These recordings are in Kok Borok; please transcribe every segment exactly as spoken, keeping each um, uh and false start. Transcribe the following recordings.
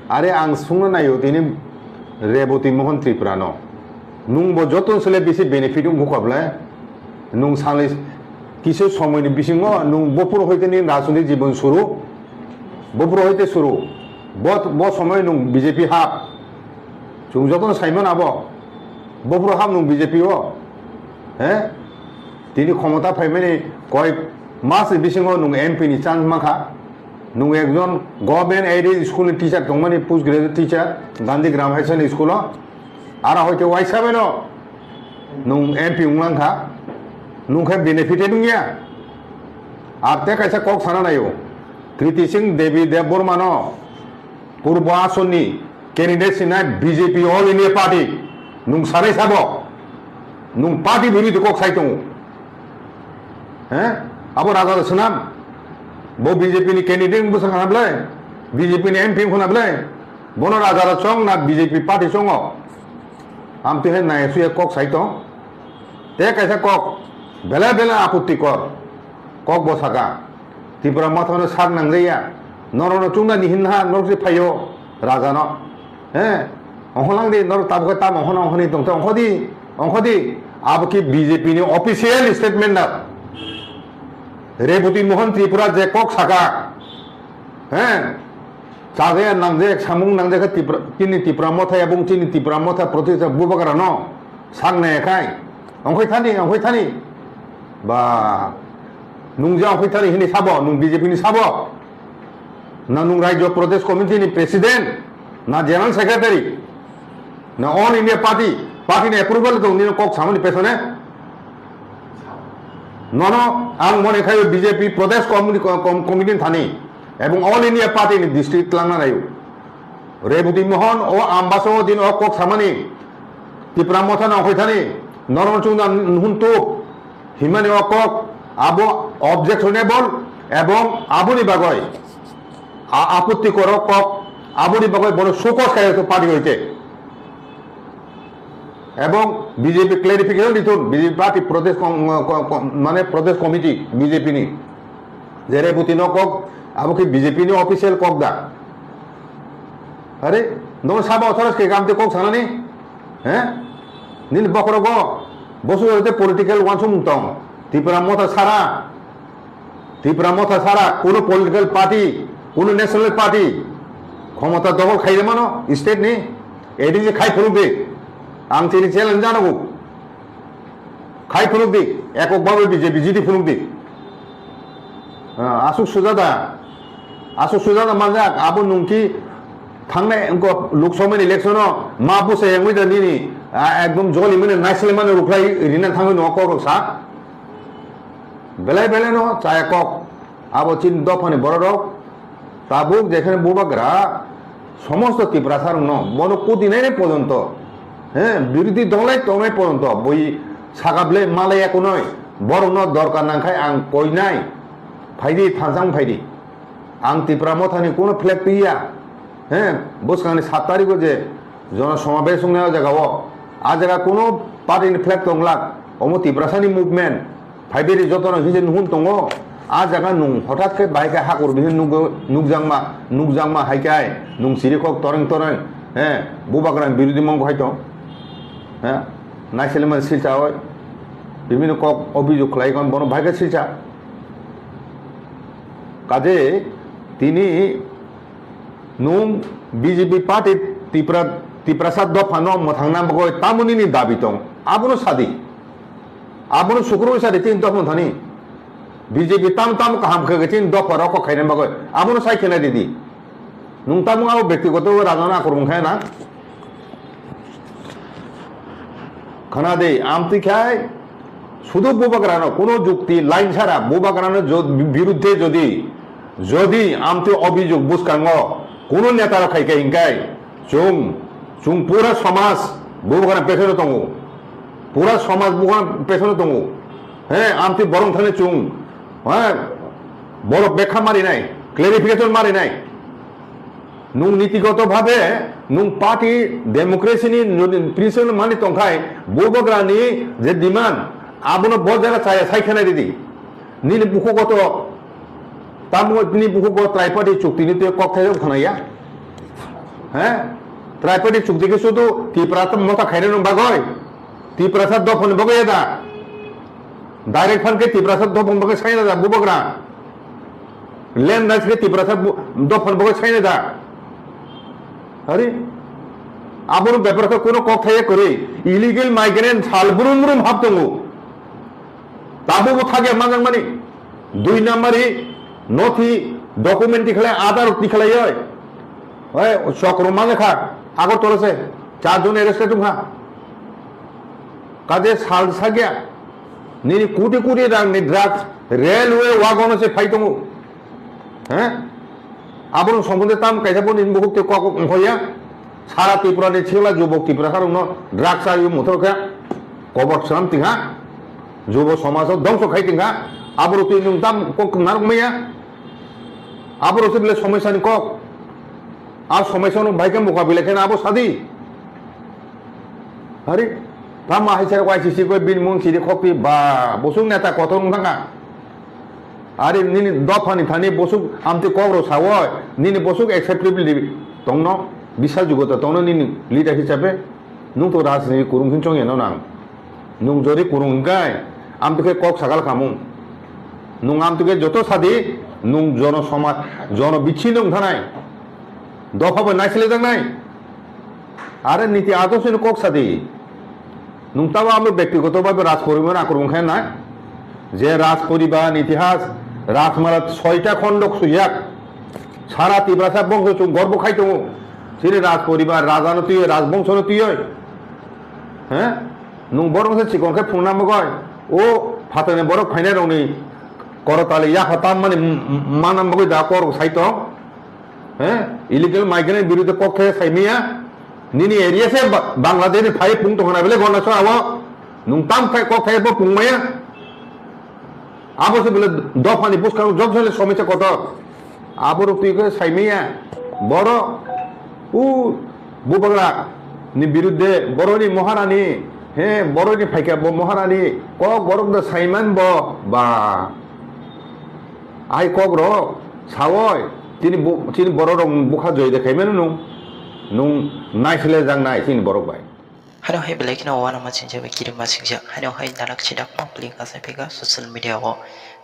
Are ang sungna naio tini Reboti Mohan Tripura no. Nung bo joto sele bisi benefit wngkha ble. Nung sali kisa somoi ni bisingo nung bopuro hoite ni rajnitik jibon suru. Bopuro hoite suru. Bo, bo somoi nung B J P hap. Chung joto no saimano abo. Bopuro hap nung B J P o. He? Tini khomota phaimani koi mas ni bisingo nung M P ni chance mankha. Nung ekjon government aided school ni teacher tongmani, post graduate teacher, Gandhi Gram High School o. Ara hoite waisa beno nung M P wnglang kha. Nung khe benefited wngya. Ar te kaisa kok sana naio. Kriti Singh Devi Debbarma no Purbo Asonni candidate sinai B J P All India Party. Nung sanai sabo. Nung party birodhi kok sai tongo. He? Abo Raja Swnam. Bo B J P ni candidate bwsa khana ble? B J P ni M P khana ble? Bono Raja Swnam na B J P party chongo? Amtwi hai nai suya kok sai tong. Te kaisa kok. Bele bele aputti kor. Kok bo saka. Tipra Motha no sak nangjaya. Norok no chungna ni hinha norok se phaio Raja no. He? Ongkho lang di norok tabuk tam ongkho no ongkho ni tong te ongkho di. Ongkho di. Abo ki B J P ni official statement na. Reboti Mohan Tripura je kok saka. He? Chajaya nangjak samung nangjak khe Tipra, chini Tipra Motha ebong chini Tipra Motha protesta bubagra no. Sak nai khai. Ongkhoi thani, ongkhoi thani. Ba, nung je ongkhoi thani hini sabo, nung B J P ni sabo. Na nung Rajya Pradesh Committee ni President, na General Secretary, na All India Party, party ni approval tong nini kok samani pesone. Nono ang mone khayo B J P Pradesh Committee, Com-, Committee ni thani, ebong All India Party ni district langna nayo. Reboti Mohan o Ambasa o din o kok samani, Tipra Motha no ongkhoi thani, norok chungda nuhun tuk, himani o kok, abo objectionable, ebong aboni bagoi, a-, aputti korok kok, aboni bagoi bono sukos kaya to party hoite. Ebong B J P clarification ditun, B J P party protest com-, com-, com-, mane protest committee B J P ni. Jere buti no kok, abo ki B J P ni official kok da. Are, no sabo othoros ke gamte kok sanani? He? Nini bokhorogo, bosu jote political wansung tong. Tipra Motha sara, Tipra Motha sara, kuno political party, kuno national party, khomota dobol khaire mano, state ni, A D C khai phunuk di. Ang tini challenge janago. Khai phunuk di, ekok babe B J P G D phunuk di. Ah, asuk sujada, asuk sujada manjak, abo nungki thangnai engko Lok Sabha ni election o ma busa yangwi da nini, ah, ekdom joli mane naisle mane ruklai rina thangwi no kok rok sa. Belai belai no chaya kok. Abo chini dophani bororok tabuk jekhane bubagra somosto Tiprasa rokno bono kudinai porjonto, he, birodhi dolai tongnai porjonto bui sakable malaya kunoi borokno dorkar nangkhai ang koinai phaidi thansang phaidi. Ang Tipra Mothani kuno flag twiya. He, bwskangni sat tarikh o je jono somabesh wngnai o jaga o. A jaga kuno party ni flag tonglak. Omo Tiprasani movement. Phaiberi jotono hinse nuhun tongo. A jaga nung hothat khe bahai khe hakur bihin nukgo-, nukjakma, nukjakma hai khe ai. Nung sirikhok toreng toreng. He, bubagrang birodhi mong bo hai tong. He, naisiliman silcha oi. Bibini kok obhijog khlai kon bono bahai khe silcha. Kaje tini nung B J P party Tipra, Tiprasa dophano mwthangna bagwi tamo nini dabi tong? Abono sadi. Abono sukrubwi sadi tini dophano thani. B J P tam tam kaham khe tini dopha rok kok khaina bagwi. Abono sai khena didi. Nung tamo abo bektigoto rajana akromon khaina. Khana de, amtwi khai sudu bubagrano kuno jukti line sara bubagrano jo-, biruddhe jodi, jodi amtwi obhijog bwskango kuno netaro khai khe hinkai chwng, chwng pura somaj bubagrano pesono tongo. Pura somaj bubagrano pesono tongo. He, amtwi borong thani chwng, he, borok bekha marinai, clarification marinai. Nung nitigoto bhabe nung party democracy ni nung principle mani tongkhai, bubagrani je demand abono bo jaga chaya sai khana ridi. Nini bukhugo to tamo nini bukhugo triparty chukti ni twi kok thai khanaya. He? Triparty chukti khe sudu Tiprasa motha khainani bagwi? Tiprasa dophani bagwi ya da? Direct phan khe Tiprasa dophani bagwi saina da bubagra? Land rights khe Tiprasa bu-, dophani bagwi saina da? Hari? Abono bepar khe kuno kok thaya kwrwi. Illegal migrant sal brum brum hap tongo. Tabukbo thakya manjakmani. Dui nambari nothi document tikhlai, Aadhaar tikhlai oi. Oi, chokro manjakha, Agartala se, char jon arrest wngkha. Kaje sal sakya, nini koti koti rangni drugs railway wagon se phai tongo. He? Abono sombonde tam kaisa bo nini bukhuk tei kok wngkhoya. Sara Tripura ni chwla jubok Tiprasa rokno drugs ari muthor khe kobor swnam tingha. Jubo somaj o dongso khai tingha. Aborok twi nwng tam kok narwk maya. Aborok se bile somosya ni kok. A somosya no bai khe mukabila khe abo sadi. Hari, tamo hai sara Y C C koi bin mung sidi khokti ba, bosong neta kotor wng thangkha. Ari nini dophani thani bosok amtwi kok rok sawo, nini bosok acceptability tongno, bisas jogota tongno nini leader hisabe, nung to rajniti kurung hin chongya no nang. Nung jori kurung hinkai, amtwi khe kok sagal khamung. Nung amtwi khe joto sadi, nung jono somaj, jono bichino wng thanai. Dopha bai naisile jaknai. Are niti adorsho ni kok sadi. Nung tabo amo bektigoto bhabe Raj poribar akromon khe na? Je Raj poribar itihas, Rajmala soita khondok sujak. Sara Tiprasa bongso chung gorbo khai tongo. Chini Raj poribar, raja no twiyo, Raj bongso no twiyo. He? Nung borok se chikon khe phungna mogoi. O phatani borok phainai rokni korotali yakha tam mani m-, m-, mana mogoi da kok rok sai tong. He? Illegal migrant birudhe kok thai sai miya. Nini area se Ba-, Bangladesh ni phai pung tong hana bele gona so awo. Nung tam khai kok thai bo pung maya. Abo se bele dophani buskang jok jole somisa kotor. Abo rok twi khe sai miya. Boro u bubagra ni birudhe, boro ni Maharani, he, boro ni phaikya bo Maharani, kok borok da saiman bo ba. Ai kok rok, sawoi, chini bo-, chini borok rok bukha joi de khaimano nung, nung naisile jang nai chini borok bai. Hano hai belai kheno uanama singsa bai kirima singsa, hano hai nanak sidak ma pli kasa pika social media o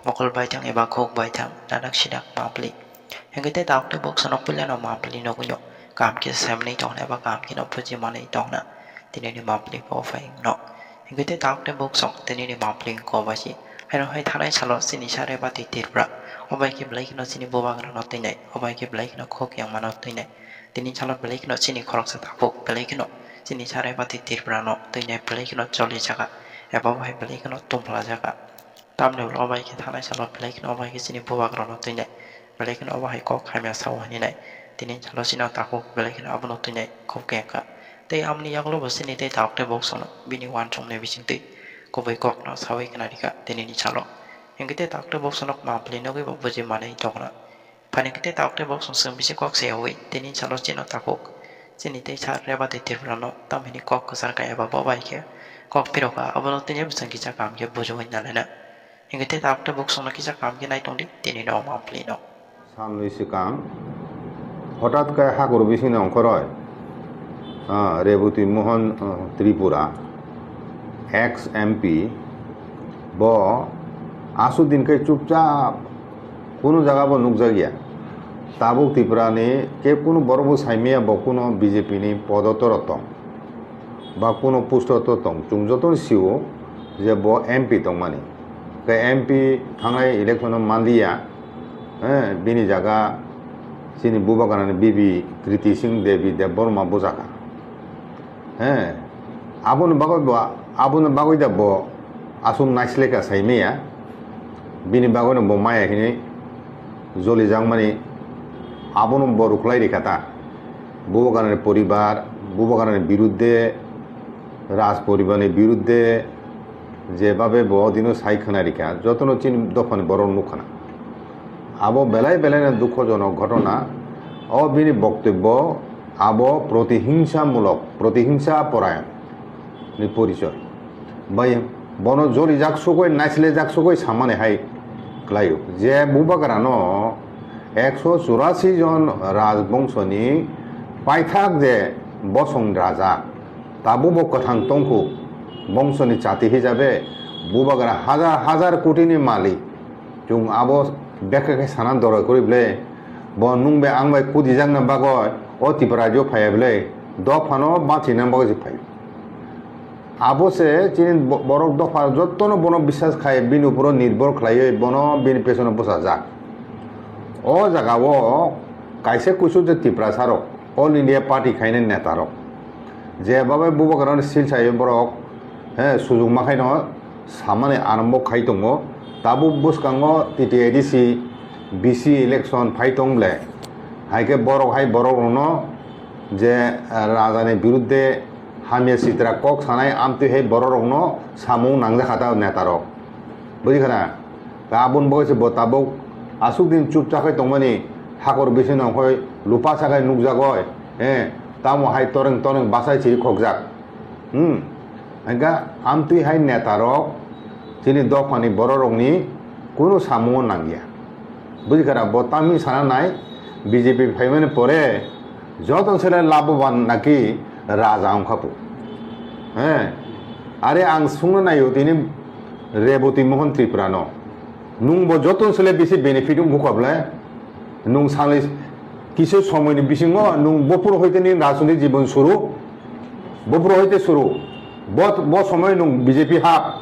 mokol bai thang eba khuk bai thang nanak sidak ma pli. Hingke te tak te bok sonok pila no ma pli no kuyo, kam ke semni tong na eba kam ke no puji mani tong na, tini ni ma pli po fai no. Hingke te tak te bok song tini ni ma pli ko basi. Hano hai thanai salo chini sare bati Tripura. Obai ke belai kheno chini bubagra no tinai. Obai ke belai kheno khok yang mano tinai. Tini salo belai kheno chini khoroksa takhuk belai kheno chini sare bati Tripura no tinai belai kheno choli jaga. Eba bai belai kheno tumpla jaga. Tamni ulo obai ke thanai salo belai kheno obai ke chini bubagra no tinai. Belai kheno obo hai kok hamya sao hinwi nai. Tini salo chini takhuk belai kheno abono twi nai kok kengkha. Tei amoni yagulo bo chini tei tabuk tei bok sono bini uansukmani bisingtwi kubui kokno saui khna rikha tinini salo. Hinkhe tei tabuk tei bok sono ma pli nugwi bo buji manwi tongkha. Phani khe tei tabuk tei bok song chwng bisi kok se yaui tinini salo chini takhuk chini tei sa Rebati Tripura no tamhini kok kwchar kha eba bo bai khe kok phirokha abono tini bwswng kisa kaham khe bujiui nalaina. Hinkhe tei tabuk tei bok songno kisa kaham khe nai tongdi tini no ma pli no. Sanwi swkang hothat khe hakhor bisingni ongkhorwi, ah, Reboti Mohan, ah, Tripura, ex M P, bo aswk din khe chupchap, kunu jaga bo nukjakya. Tabuk Tripura ni khe kunu borok bo saimaya bo kunu B J P ni podotorok tong. Ba kuno post o to tong, chwng jotono sio je bo M P tongmani. Khe M P thangnai election o manliya, eh, bini jaga chini bubagrani bibi Kriti Singh Devi Debbarma bujaka. Eh, aboni bagwi bo, aboni bagwi da bo aswk naisleka saimaya, bini bagwino bo maya hinwi jolijakmani abono bo rwkhlai rikha ta. Bubagrani poribar, bubagrani birudde, Raj poribarni birudde jebabe bo dino sai khwna rikha, jotono chini dophani borok nukha na. Abo belai belai no dukhojonok ghotona. O bini boktobbo abo protihingsamulok, protihingsa porayon ni porichoy. Bai bono jolijak sugoi, naisle jak sugoi samani hai klaio. Je bubagrano ekso churasi jon rajbongshoni Paithak je bosong raja, tabukbo kwthang tongkhu, bongsoni chati hisabe bubagra hajar hajar kotini malik. Chwng abo bekha khe sana doroi kwrwi ble, bo nwng bai ang bai kudijakna bagwi o Tripura rajyo phaiya ble, dophano bachina bagwi se phai. Abo se chini bo-, borok dopha jotono bono biswas khai, bini uporo nirbhor khlaiwi bono bini pesono bwchajak. O jaga o kaisa kuchuk je Tiprasa rok, All India Party khainai neta rok, je babai bubagrano sil sai borok, he, sujukma khaino samani arambo khai tongo. Tabuk bwskango T T A D C, B C election phai tong ble, hai khe borok hai borok rokno je, eh, rajani birudde hamya sitra kok sanai amtwi hai borok rokno samung nangjak kha ta neta rok. Bujikha na? Ta aboni bagwi se bo tabuk aswk din chupchak khai tongmani, hakor bisingo ongkhoi lupa sakhai nukjagoi, eh, tamo hai toreng toreng bachai se khokjak. Hmm. Hingkha amtwi hai neta rok chini dophani borok rokni kunu samungo nangya. Bujikha na? Bo tamni sana nai, B J P phaimani pore joto sele laboban naki raja wngkha pu. He. Are ang sungna naio tini Reboti Mohan Tripura no. Nwng bo joto sele bisi benefit wngkha ble. Nwng sali kisa somoini bisingo nwng bophuru hoite ni rajniti jibon suru. Bophuru hoite suru. Bo, bo somoi nwng B J P hap.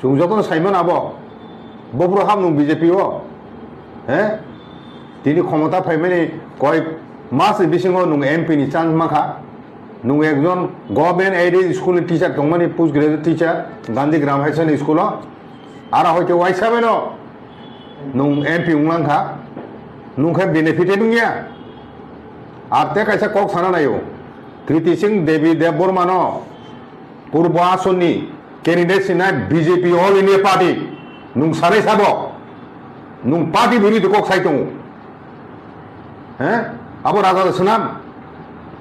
Chwng jotono saimano abo. Bophuru hap nwng B J P o. He? Tini khomota phaimani koi mas ni bisingo nwng M P ni chance mankha. Nwng ekjon government aided school ni teacher tongmani, post graduate teacher, Gandhi Gram Higher Secondary School o. Aro hoite waisa bai no nwng M P wnglang kha. Nwng khe benefited wngya. Ar te kaisa kok sana naio. Kriti Singh Devi Debbarma no Purbo Asonni candidate sinai B J P All India Party. Nwng sanai sabo. Nwng party bwrwi kok sai tongo. He? Abo raja da swnam.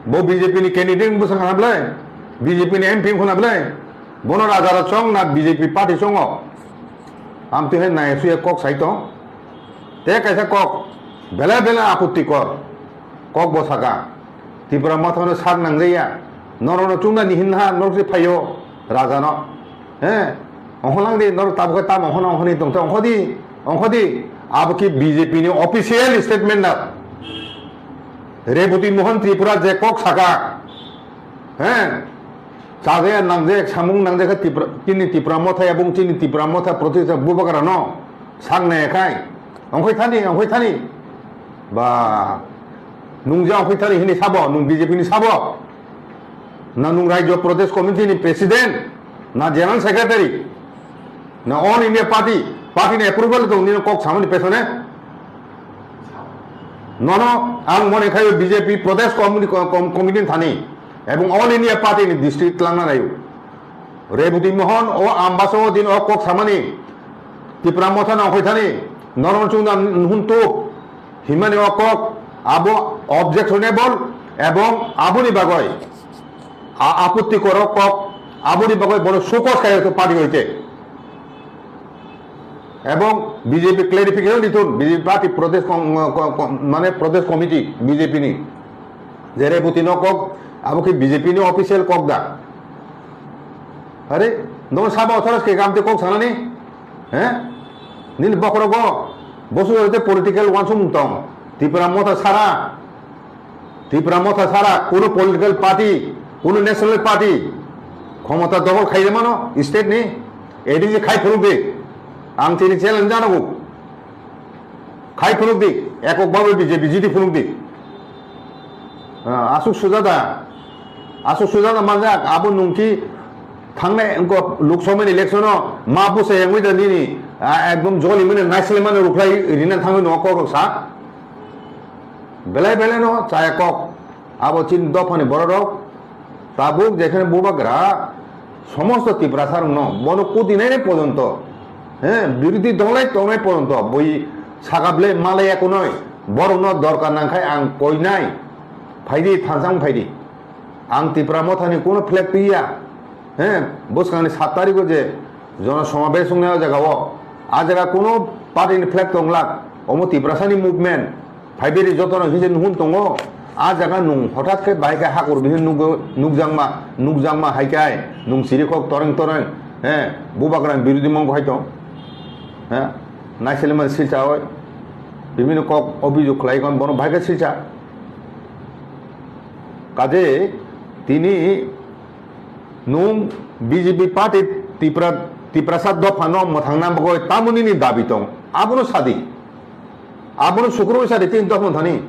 Bo B J P ni candidate bwsang khana ble. B J P ni M P khana ble. Bono raja da chong na B J P party chongo. Amtwi hai nai suya kok sai tong. Te kaisa kok. Bele bele aputti kor. Kok bo saka. Tipra Motha no sak nangjaya. Norok no chungna ni hinha norok se phaio raja no. He? Ongkho lang di, norok tabuk khe tam ongkho no ongkho ni tong te ongkho di, ongkho di. Abo ki B J P ni official statement na. Reboti Mohan Tripura je kok saka. He? Chajaya nangjak, samung nangjak khe Tipra, chini Tipra Motha ebong chini Tipra Motha protesta bubagra no. Sak nai khai. Ongkhoi thani, ongkhoi thani. Ba, nungja ongkhoi thani hini sabo, nung B J P ni sabo. Na nung Rajya Pradesh Committee ni President, na General Secretary, na All India Party, party ni approval tong nini kok samani pesone. Nono ang mone khayo B J P Pradesh Committee, Com-, Committee ni thani, ebong All India Party ni district langna nayo. Reboti Mohan o Ambasa o din o kok samani, Tipra Motha nang hoi thani, nono chungda nuhun tuk, himani o kok, abo objectionable, ebong aboni bagoi, a-, aputti korok kok, aboni bagoi bono sukos kaya to party hoite. Ebong B J P clarification ditun, B J P party protest com-, com-, com-, mane protest committee B J P ni. Je Reboti no kok, abo khe B J P ni official kok da. Are, no sabo othoros ke kamte kok sanani? He? Nini bokhorogo, bosu jote political wansung tong. Tipra Motha sara. Tipra Motha sara, kuno political party, kuno national party, khomota dobol khai mano, state ni, A D C khai phuru de. Ang tini challenge janago. Khai phunukdi, ekok babu B J P jiti phunukdi. Ah, asuk sujada, asuk sujada manjak, abo nungki thangnai engko Lok Sabha ni election o ma busa yangwi da nini, ah, ekdom joli mane naisle mane ruklai rina thangwi no kok sa. Belai belai no chaya kok. Abo chini dophani borok rok. Tabuk jekhane bubagra somosto Tiprasa rokno bono kudinai porjonto, he, birodhi dolai tongnai porjonto bui saka ble malaya kunoi, borokno dorkar nangkhai ang koinai, phaidi thansang phaidi. Ang Tipra Mothani kuno flag twiya, he, bwskangni sat tarigo je jono somabesh wngnai o jagao, a jaga kuno party ni flag tonglak, omo Tiprasani movement, phaiberi jotono hije nuhun tongo, A jaga nwng hothat khe bahai khe hakur bihir nukgo, nukjakma, nukjakma hai khe ai nwng siri kok toreng toreng, he, bubagrang birodhi mong bo hai tong, he, naiselma silcha oi, bibhinno kok obhijog khlai kon bono bahai khe silcha. Kaje tini nwng B J P party Tipra, Tiprasa dophano mwthangna bagwi tamo nini dabi tong, abono sadi. Abono sukrubwi sadi tini dophano thani.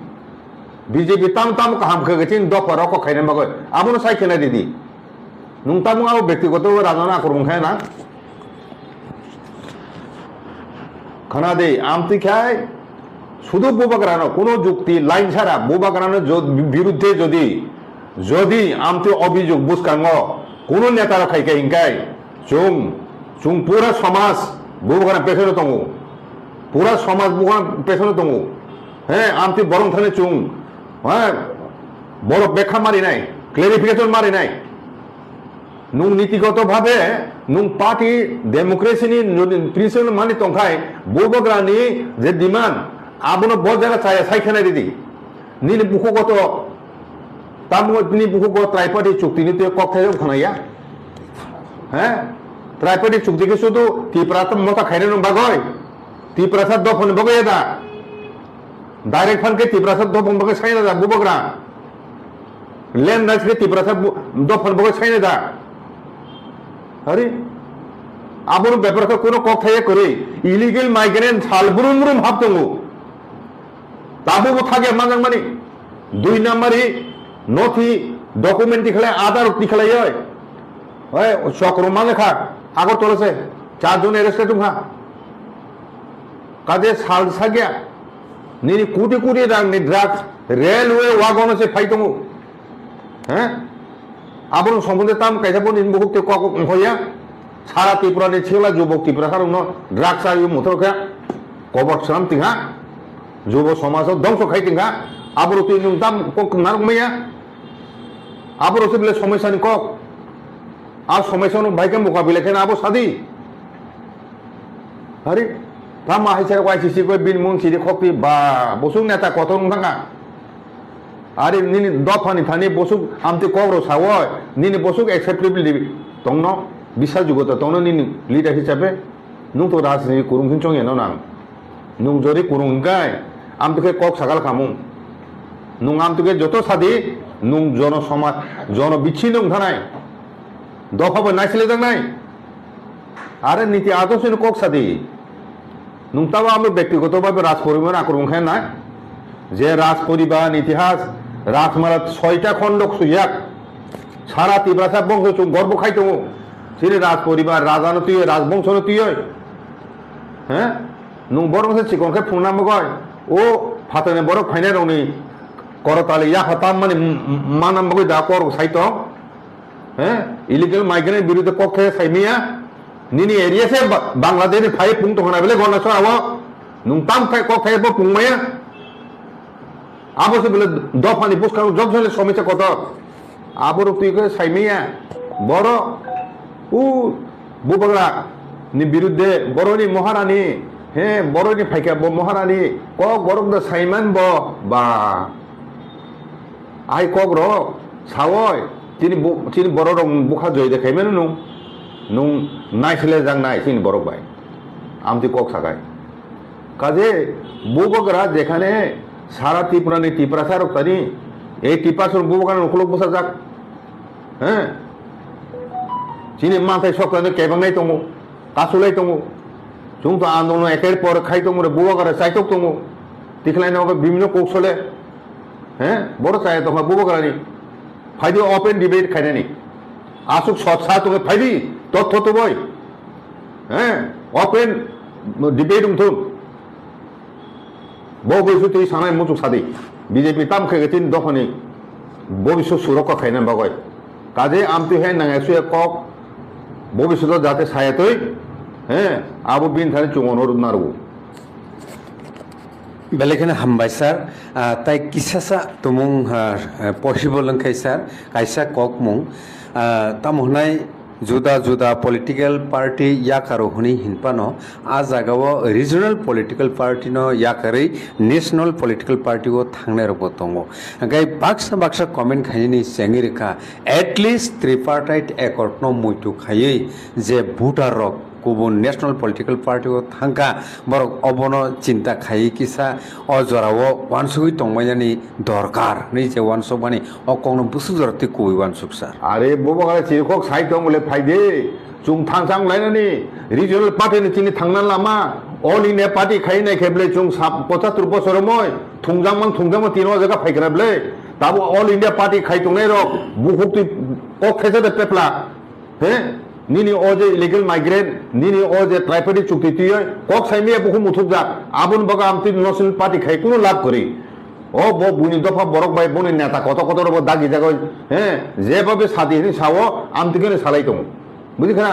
B J P tamo tamo kaham khe tini dopha rokho khaina bagwi abono sai khena didi. Nwng tamo abo bektigoto rajana akur wng khe na. Khana de, amtwi khai sudu bubagrano kuno jukti line sara bubagrano jo-, biruddhe jodi, jodi amtwi obhijog bwskango kuno netaro khai khe hinkai chwng, chwng pura somaj bubagrano pesono tongo, pura somaj bubagrano pesono tongo, he, amtwi borong thani chwng, he, borok bekha marinai, clarification marinai. Nwng nitigoto bhabe nwng party democracy ni jodi principle mani tongkhai, bubagrani je demand abono bo jaga chaya sai khena ridi. Nini bukhugo to tamo nini bukhugo triparty chukti ni twi kok thai khana ya. He? Triparty chukti khe sudu Tipra to mota khaina no bagoi. Tipra sa dophani bagoi ya da. Direct phan khe Tipra sa dophani bagoi sai da bubagra. Land rights khe Tiprasa bu-, dophani bagwi saina da. Hari? Aboni bepar khe kuno kok thaiya kwrwi. Illegal migrant sal brum brum hap tongo. Tabukbo thakya manjakmani. Dui nambari nothi document tikhlai, Aadhaar tikhlai oi. Oi, chokro manjakha. Agartala se. Char jon arrest tongkha. Kaje sal sakya. Nini koti koti rangni drugs railway wagon se phai tongo. He? Aboni sombonde tam kaisa bo nini bukhuk te kok wngkhoya. Sara Tripura ni chwla jubok Tiprasa rokno drugs ayo mothor khe kobor swnam tingha. Jubo somajo dongso khai tingha. Aboro twi nwng tam kok narwk maya. Aboro se bile somosa ni kok. A somosa no bai khe mukabila khe abo sadi. Hari, tamo hai sara Y C C koi bin mung siri khokti ba, bosuk neta kotor wng thangkha. Ari nini dophani thani bosuk amtwi kok rw sawi, nini bosuk acceptable di tongno, bisa jugo to tongno nini leader hisabe, nung to rajniti kurung hin chongya no nang. Nung jori kurung hingkai, amtwi khe kok sakal khamung. Nung amtwi khe joto sadi, nung jono somaj, jono bichino wng thanai. Dopha bai naisile jaknai. Are niti adorsho ni kok sadi. Nwng tabo amo bektigoto bhabe Raj poribar akromon khe na. Je Raj poribar ni itihas, Rajmala soita khondok suyak. Sara Tiprasa bongso chwng gorbo khai tongo. Chini Raj poribar, raja no twiwi, Raj bongso no twiwi. He? Nwng borok se chikon khe phunukna bagwi. O phatarni borok phainai rokni korotali yakha tam mani m-, m-, manna bagwi da kok rok sai tong. He? Illegal migrant biruddhe kok khe sai maya. Nini area se Ba-, Bangladesh ni phai pung tong khna bele gona sora o. Nwng tam khai kok khai bo pung maya. Abo se bele dophani bwskango jok jole somisa kotor. Abo rok twi khe sai maya. Boro u bubagra ni biruddhe boroni Maharani, he, boroni phaikha bo Maharani kok borok da saiman bo ba. Ai kok rok sawoi, chini bo-, chini borok rok bukha joy de khaimano nung, nung naisile jak nai chini borok bai. Amtwi kok sakai. Kaje bubagra jekhane sara Tripura ni Tiprasa rok tani, ei Tiprasa rok bubagra ni ukulok bwsajak. He? Chini manthai sok tani kebangnai tongo, kasulai tongo. Chwng to andolon eker por khai tongo re, bubagra chaitok tongo. Tikhlai no bibino kok sole. He? Boro chaya tongkha bubagrani. Phaidi open debate khainani. Aswk sot sa tongkha phaidi totho tuboi. He? Open debate wngthung. Bo bwswk twi sanai muchuk sadi. B J P tam khe tin dokhoni bobiswk surokha khaina bagwi. Kaje amtwi hai nangya suya kok bobiswk jate saya twi. He? Abo bini thani chungo no narwo. Belai kheno hambai sir. Ah, tai kisasa tumung, ah, possible wngkhai sir, kaisa kokmung. Ah, tamo hwnai Juda juda political party yakaro hwnwi hinphano, a jagao regional political party no yakarwi national political party o thangnai rokbo tongo. Hwnkhe baksa baksa comment khainani chengwi rwkha, at least tripartite accord no muitu khaiwi je voter rok kubun national political party o thangkha, borok obono chinta khaiwi kisa o jorao uansugwi tongbainani dorkar hwnwi je uansukmani o kokno bwswk jora twi kubui uansuk sir. Are bobo gale chirikhok sai tong bole phaide, chung thangsang lainani regional party ni chini thangna lama, all India party khai nai khe bole chung sab pochattor bosor moi thungjang mang thungjang mang tino jaga phaigra bole, tabo all India party khai tongnai rok bukhuk twi kok khaisa de pepla. He? Nini o je illegal migrant, nini o je tripartite chukti twiwi kok saimaya bukhuk muthukjak, aboni bagwi amtwi national party khai kunu lab kwrwi. O bo buini dopha borok bai boni neta kotor kotor bo dagi jagoi, he? Jeba be sadi hini sao, amtwi khe salai tongo. Bujikha na?